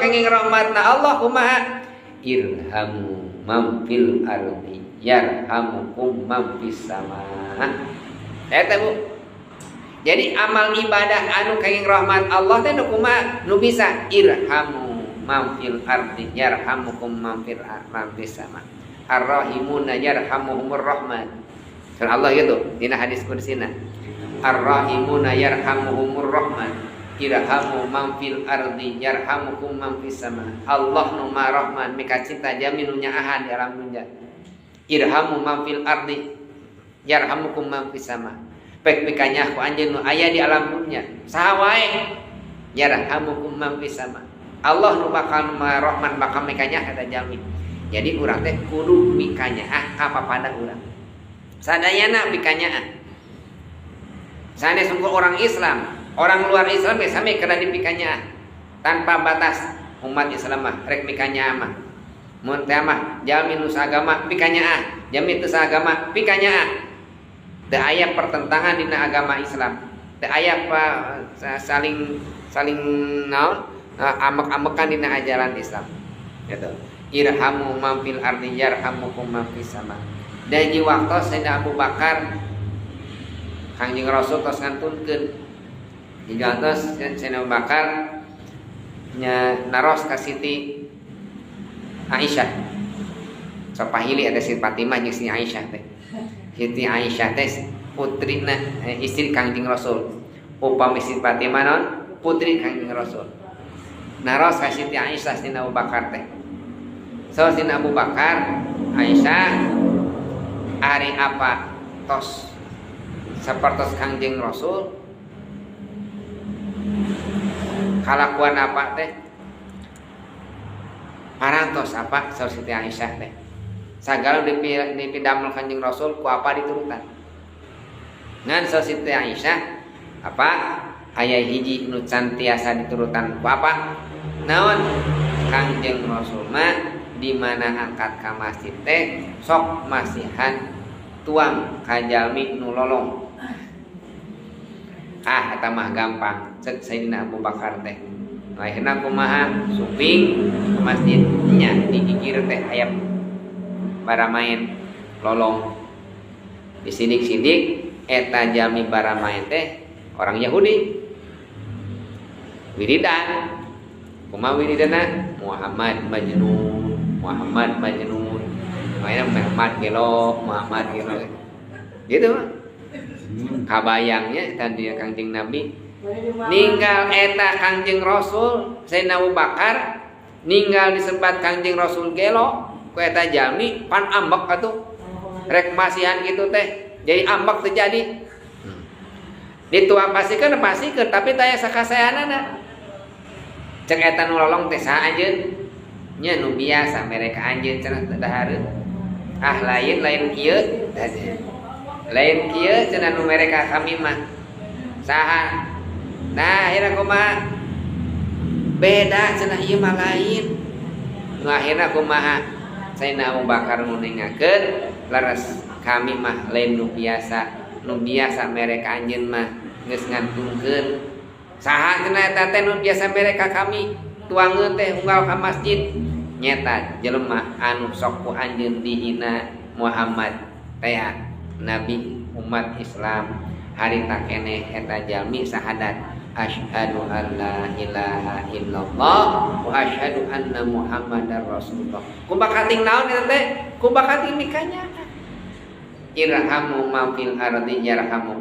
kenging rahmatna Allah kumaha? Irhamu man fil ardi yarhamukum man fis sama. Eta, Bu. Jadi amal ibadah anu kenging rahmat Allah teh nu kumaha? Nu bisa irhamu man fil ardi yarhamukum man fis sama. Arrahimuna yarhamuhumur rahman. Surah Allah gitu dina hadis kudsina. Arrahimuna yarhamuhumur rahman. Irhamu man fil ardi yarhamukum man fis sama. Allah nu Maha Rahman mika cinta jalmi nu nyaahan di alam dunya. Irhamu man fil ardi yarhamukum man fis sama. Pek mikanyaah ku anjeun nu aya di alam dunya. Saha wae, yarhamukum man fis sama. Allah nu bakal Maha Rahman bakal mikanyaah eta jalmi. Jadi urang teh kudu mikanyaah ka papada urang. Sadayana mikanyaah. Sanes sungguh orang Islam, orang luar Islam ya sami kena dipikanyaah tanpa batas. Umat Islam mah rek mikanyaah mah. Mun teh mah jalmi nu saagama pikanyaah, jalmi teu saagama pikanyaah. Teu aya pertentangan dina agama Islam. Teu aya pa, saling saling naon, ambek-ambekan dina ajaran Islam. Gitu. Irhamu man fil ardi yarhamukum man fis sama. Dan di waktu Sayyidina Abu Bakar, Kangjeng Rasul tos ngantunkeun. Di waktu Sayyidina Abu Bakar nya naros ka Siti Aisyah. Sok pahili ada Siti Fatimah jeung Siti Aisyah teh. Siti Aisyah teh putrina, istri Kangjeng Rasul. Upami Siti Fatimah non putri Kangjeng Rasul. Naros ka Siti Aisyah Sayyidina Abu Bakar teh. So Sayyidina Abu Bakar, "Aisyah, ari apa tos sapertos Kangjeng Rasul, kalakuan apa teh parantos apa?" Saur Siti Aisyah teh, sagala dipidamel Kanjeng Rasul ku apa diturutan. Ngan saur Siti Aisyah, apa aya hiji nu can tiasa diturutan ku apa. Naon? Kangjeng Rasul mah di mana angkat ka masjid teh sok masihan tuang ka jalmi nu lolong. "Ah, eta mah gampang," cek Sayyidina Abu Bakar teh. Akhirna kumaha? Sumping ke masjid nya, digigir teh aya baramaen lolong. Disidik-sidik, eta jalmi baramaen teh orang Yahudi. Wiridan. Kumaha wiridana? "Muhammad majnun, Muhammad majnun." Makanya "Muhammad gelo, Muhammad gelo." Gitu mah. Kabayangnya tadi Kangjeng Nabi ninggal eta Kangjeng Rasul, Sayyidina Abu Bakar ninggal disebat Kangjeng Rasul gelo ku eta jalmi, pan ambek atuh. Rek masihan gitu teh jadi ambek terjadi. Dituang pasikeun pasikeun, tapi taya sakasayanana. Cek eta nu lolong teh, "Saha anjeun?" "Nya nu biasa mere ka anjeun," cenah, "dahareun." "Ah, lain, lain kieu, lain kieu," cenah, "nu mere ka kami mah saha?" Nah, akhirnya kumaha? "Beda," cenah, "ieu mah lain." Nu akhirna kumaha? Sayyidina Abu Bakar nguningakeun, "Leres, kami mah lain nu biasa, nu biasa mere ka anjeun mah geus ngantungkeun." "Saha," cenah, "eta teh nu biasa mere ka kami tuangeun teh unggal ka masjid?" "Nyeta jelema anu sok ku anjeun dihina, Muhammad teh, nabi umat Islam. Harita keneh eta jalmi sahadat, asyhadu an la ilaha illallah wa asyhadu anna Muhammadar Rasulullah." Ku bakating naon eta teh? Ku bakating mikanyaah. Irhamu man fil ardi yarhamu.